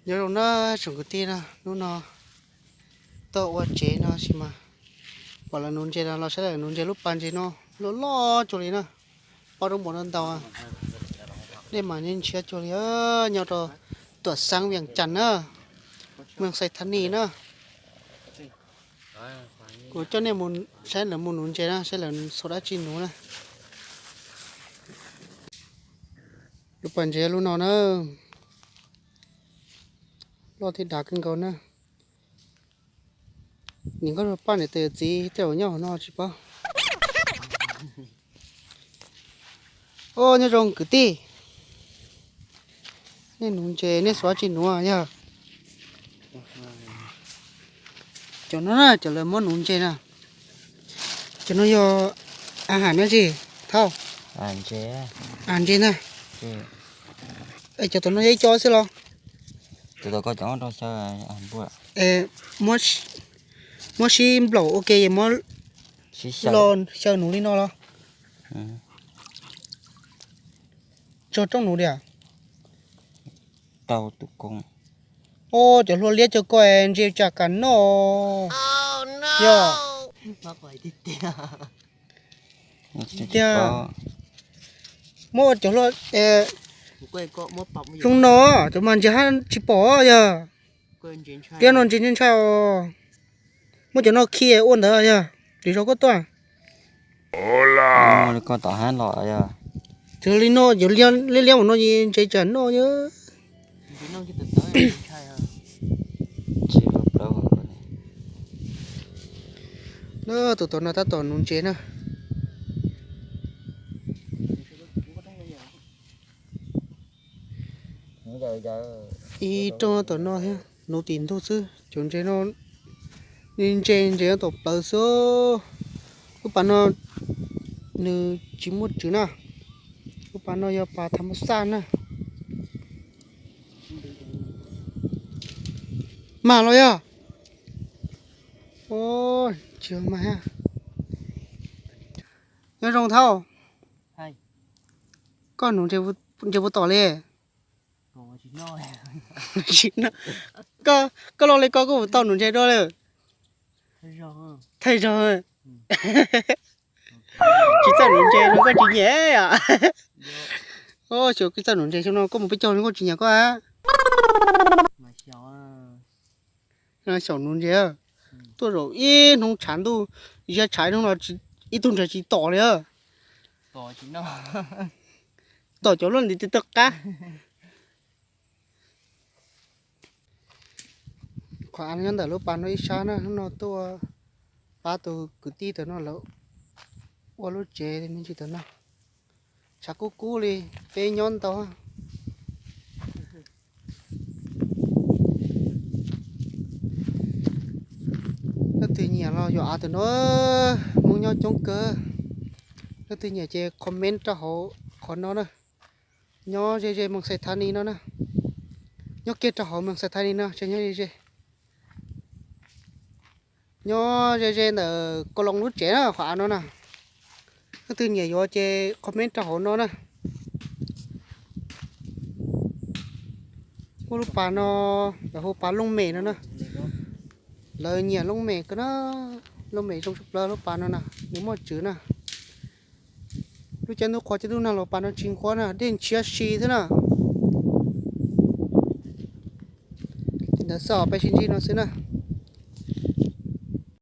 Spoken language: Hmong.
Nyob zoo na tsoom kwv tij na, hnub no tuaj ua tsev no sis mas pom lawv nuv ntses no los saib lawv nuv ntses. Lub pas ntses no loj loj cuag li na, pob roob npaum no ntau. Dej mas ntshiab cuag li, nyob rau tuam xeev Vias Cas na, moos Xais Thas Nis na. Kuv coj nej mus saib lawv mus nuv ntses na, saib lawv xuas dab tsi nuv na. Lub pas ntses lub no na, loj thiab dav kawg nkaus na. Nim koj pab niam tais txiv tej zaum nyob hauv no tsis paub. Os, nyob zoo kwv tij. Nej nuv ntses nej xuas dab tsi nuv yog? Cov no na, cov lawv muab nuv ntses na. Cov no yog a ham dab tsi, Thauj? A, ntses na. Cov tom no yog ib co xwb los? Muab sib nplaum ua ke es muab los xyaw nuv li no los? Tso rooj nuv tiag. Os, cov hlua liab cov ko ntses tsam kam noj. Yog tiag, muab cov hlua zoo no, cov mas ntses hab tsis pom yog. Liab no ntses ntshai ntshai os. Muab cov no khi ua ntawd yog, lwm zaus koj tuaj. Koj tom hab los yog. Cov li no, cov liab liab ua no ntses tsam noj yog. Tus tom no tab tom nuv ntses na. Ib rooj tom no thiab, nuv tim ntug xwb. Cov ntses no, ntses ntses tom plawv xwb. Lub pas no nws tsis muaj tswv na. Lub pas no yog pas tham mas xaj na. Mas los yog. Tsis mas. Nyob zoo Thauj. Koj nuv ntses puas tom li? Koj loj li koj, koj puas tau nuv ntses dua li? Thaij zog. Tsis txawj nuv ntses no koj tsis nyiam. Xyov koj txawj nuv ntses xyoo no koj mus peb caug koj tsis nyiam koj a. Xyaum nuv ntses, tuaj zaum ib hnub tshav ntuj, ziab tshav ib hnub no ib tug ntses tsis tom li. Tom cov luaj ntiv tw tawg qab. Qhov av nyob ntawm lub pas no ib sab na, hnub no tuaj pab tus kwv tij tam no lawv ua lub tsev me ntsis tam no. Tshav kub kub li, peb nyob ntau. Leej twg nyiam los yuav av tam no, Hmoob nyob coob kawg. Leej twg nyiam ces comment rau hauv qhov no na. Nyob ze ze moos Xais Thas Nis no na. Nyob kiag rau hauv moos Xais Thas Nis no, tsis nyob ze ze. Nyob ze ze ntawm Kos Loos lub tsev na, qhov av no na. Leej twg nyiam yuav ces comment rau hauv no na. Muaj lub pas no, lawv hu pas Looj Mem no na. Lawv nyiam Looj Mem kawg na, Looj Mem zoo tshaj plaws lub pas no na, nws muaj tswv na. Lub caij ntuj qhua caij ntuj nag los pas no tsis nqhuab na, dej ntshiab si xwb na. Ntawd xwb os, peb sib ntsib no xwb na.